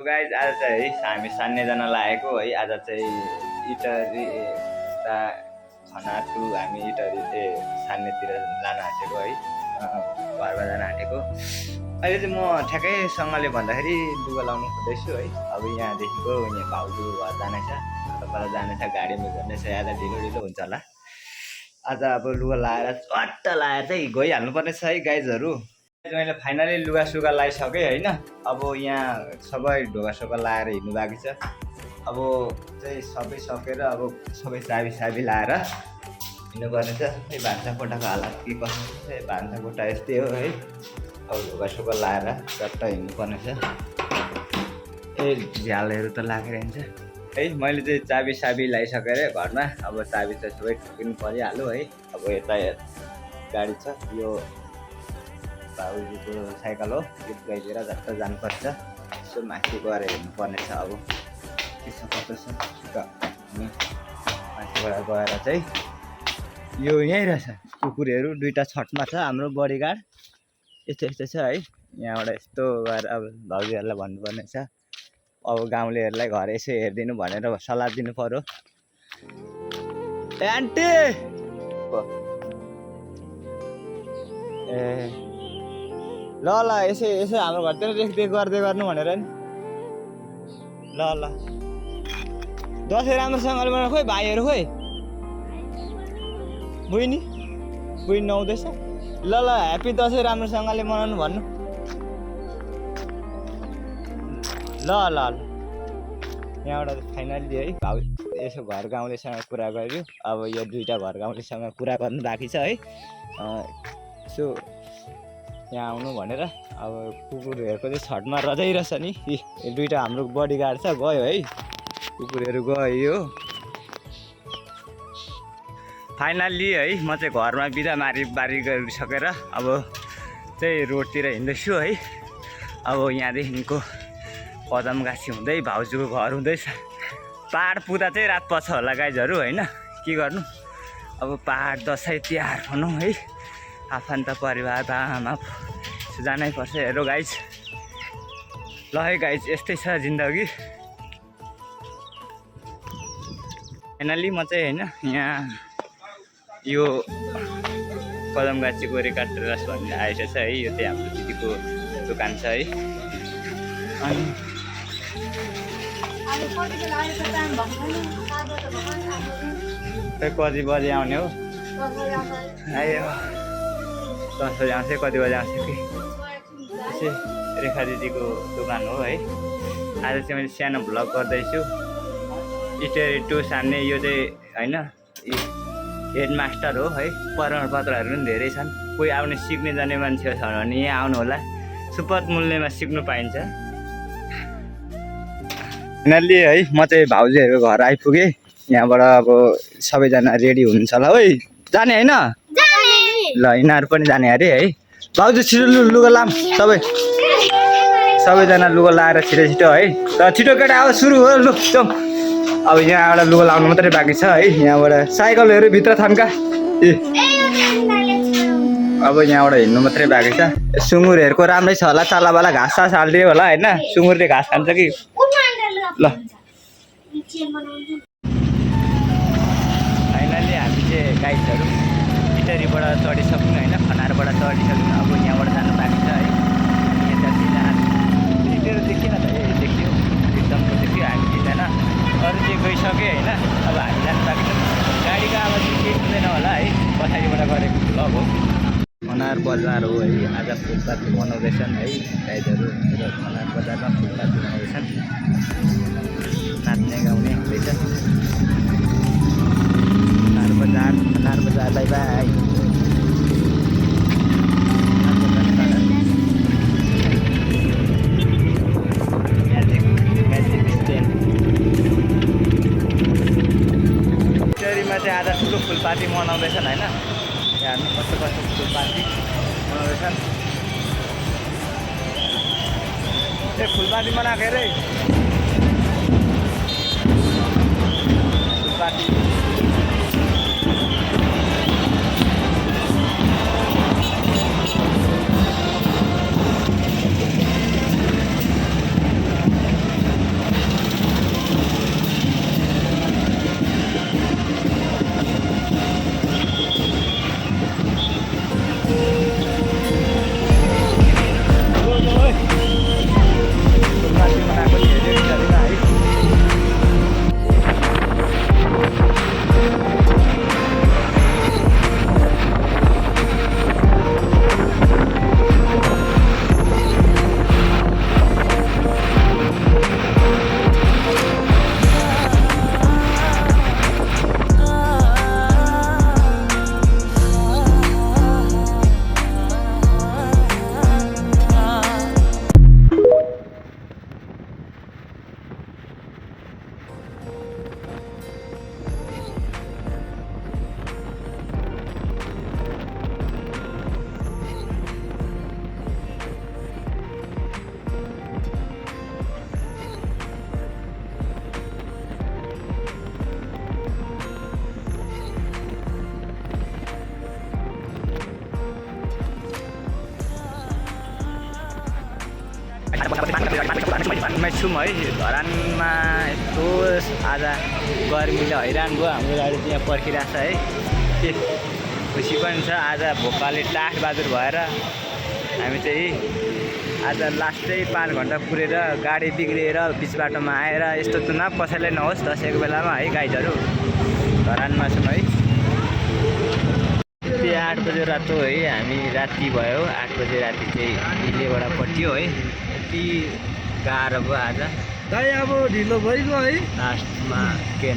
Guys आज चाहिँ है हामी सान्नेजना लागेको है। आज चाहिँ इटरी खना टु हामी इटरी सान्नेतिर लान आँटेको है, घरमा जान आँटेको। अहिले चाहिँ म ठ्याक्कैसँगले भन्दाखेरि लुगा लाउनु खोज्दैछु है। अब यहाँदेखिको यहाँ भाउजू घर जानेछ, तपाईँलाई जानेछ, गाडीमा जानेछ। आज ढिलो ढिलो हुन्छ होला। आज अब लुगा लाएर चट्ट लाएर चाहिँ गइहाल्नु पर्नेछ है गाइजहरू। मैले फाइनली लुगा सुगा लगाइसकेँ होइन। अब यहाँ सबै ढोका सोका लाएर हिँड्नु बाँकी छ। अब चाहिँ सबै सकेर अब सबै चाबी लाएर हिँड्नुपर्ने छ है। भान्सा कोठाको हालत के कस्तो छ, भान्सा कोठा यस्तै हो है। अब ढोका सोका लाएर चट्ट हिँड्नुपर्ने छ। झ्यालहरू त लागेर हिँड्छ है। मैले चाहिँ चाबी लगाइसकेर घरमा अब चाबी चाहिँ सबै ठोकिनु परिहाल्यो है। अब यता गाडी छ, यो भाउजूको साइकल हो, गीत गाइदिएर झट्ट जानुपर्छ। यसो माथि गएर हेर्नुपर्ने छ अब के छ कस्तो छ। माथिबाट गएर चाहिँ यो यहीँ रहेछ कुकुरहरू दुईवटा छटमा छ हाम्रो बडीगार्ड। यस्तो यस्तो छ है। यहाँबाट यस्तो गएर अब भाउजूहरूलाई भन्नुपर्ने छ। अब गाउँलेहरूलाई घर यसो हेरिदिनु भनेर सल्लाह दिनु पर्यो। ए आन्टी ल यसो हाम्रो घरतिर रेखदेख गर्दै गर्नु भनेर नि। ल दसैँ राम्रोसँगले मनाउनु। खोइ भाइहरू खोइ बुझ्नी नआउँदैछ। ल ह्याप्पी दसैँ राम्रोसँगले मनाउनु भन्नु। ल यहाँबाट फाइनली है भाउ यसो घर गाउँलेसँग कुरा गर्यो। अब यो दुईवटा घर गाउँलेसँग कुरा गर्नु बाँकी छ है। यसो यहाँ आउनु भनेर अब कुकुरहरूको चाहिँ छटमा रजाइरहेछ नि। दुईवटा हाम्रो बडीगार्ड छ, गयो है कुकुरहरू गयो। फाइनल्ली है म चाहिँ घरमा बिदा बारी गरिसकेर अब चाहिँ रोडतिर हिँड्दैछु है। अब यहाँदेखिको कदम गाँसी हुँदै भाउजूको घर हुँदैछ। पाहाड पुग्दा चाहिँ रात पर्छ होला गाइजहरू होइन। के गर्नु अब पाहाड दसैँ तिहार भनौँ है। आफन्त परिवार आमा जानै पर्छ। हेरो गाइज, ल है गाइज यस्तै छ जिन्दगी। फाइनली म चाहिँ होइन यहाँ यो कदम गाछीको रेका टेरेस भन्ने आएको छ है। यो चाहिँ हाम्रो दिदीको दोकान छ है। अनि कति बजी आउने हो? आयो 10 बजी आउँछ, कति बजी आउँछ कि यसै रेखा दिदीको दोकान हो है। आज चाहिँ मैले सानो भ्लग गर्दैछु। इटरी टु सान्ने यो चाहिँ होइन हेडमास्टर हो है। प्रमाणपत्रहरू पनि धेरै छन्। कोही आउने सिक्ने जाने मान्छे छ भने यहाँ आउनु होला, सुपथ मूल्यमा सिक्नु पाइन्छ। फाइनल्ली है म चाहिँ भाउजूहरूको घर आइपुगेँ। यहाँबाट अब सबैजना रेडी हुनुहुन्छ होला। ओइ जाने होइन? ल यिनीहरू पनि जाने अरे है। भाउजू छिटो लुगा लाम, सबैजना लुगा लाएर छिटो है। त छिटो केटा अब सुरु हो। लु चम अब यहाँबाट लुगा लाउनु मात्रै बाँकी छ है। यहाँबाट साइकलहरू भित्र थन्का। अब यहाँबाट हिँड्नु मात्रै बाँकी छ। सुँगुरहरूको राम्रै छ होला, चालाबाला घाँस सास हालिदियो होला होइन। सुँगुरले घाँस खान्छ कि। ल फाइनली हामी चाहिँ गाइडहरू इटरीबाट चढिसक्नु होइन, खनारबाट चढिसक्नु। अब यहाँबाट जानु बाँकी छ है। यतातिर देखिएन त, देखियो एकदमको देखियो। हामी तिनजना अरू चाहिँ गइसक्यो होइन। अब हामी जानु बाँकी छ। गाडीको आवाज केही हुँदैन होला है, पछाडिबाट गरेको भ्लग हो। खनार बजार हो है। आज फुलपाती मनाउँदैछन् है गाइडहरू। खनार बजारमा फुलपाती मनाउँदैछन्। नाच्ने गाउने हुँदैछ। खनार बजार बाई बाई। इटरीमा चाहिँ आज ठुलो फुलपाती मनाउँदैछन् होइन। हेर्नु कस्तो फुलपाती मनाउँदैछन्। ए फुलपाती मनाएको अरे फुलपाती। धरानमा छौँ है। धरानमा यस्तो आज गर्मीले हैरान भयो। हाम्रो गाडी त्यहाँ पर्खिरहेको छ है। के खुसी पनि छ। आज भोकाले टाठ बहादुर भएर हामी चाहिँ आज लास्टै 5 घन्टा कुरेर गाडी बिग्रिएर बिच बाटोमा आएर यस्तो चुनाव कसैलाई नहोस् दसैँको बेलामा है। गाइडहरू धरानमा छौँ है। 8 बजे रातो है। हामी राति भयो 8 बजे राति चाहिँ हिलेबाट पट्यो है। यति गाह्रो भयो आज। दाइ अब ढिलो भइगयो है। लास्टमा के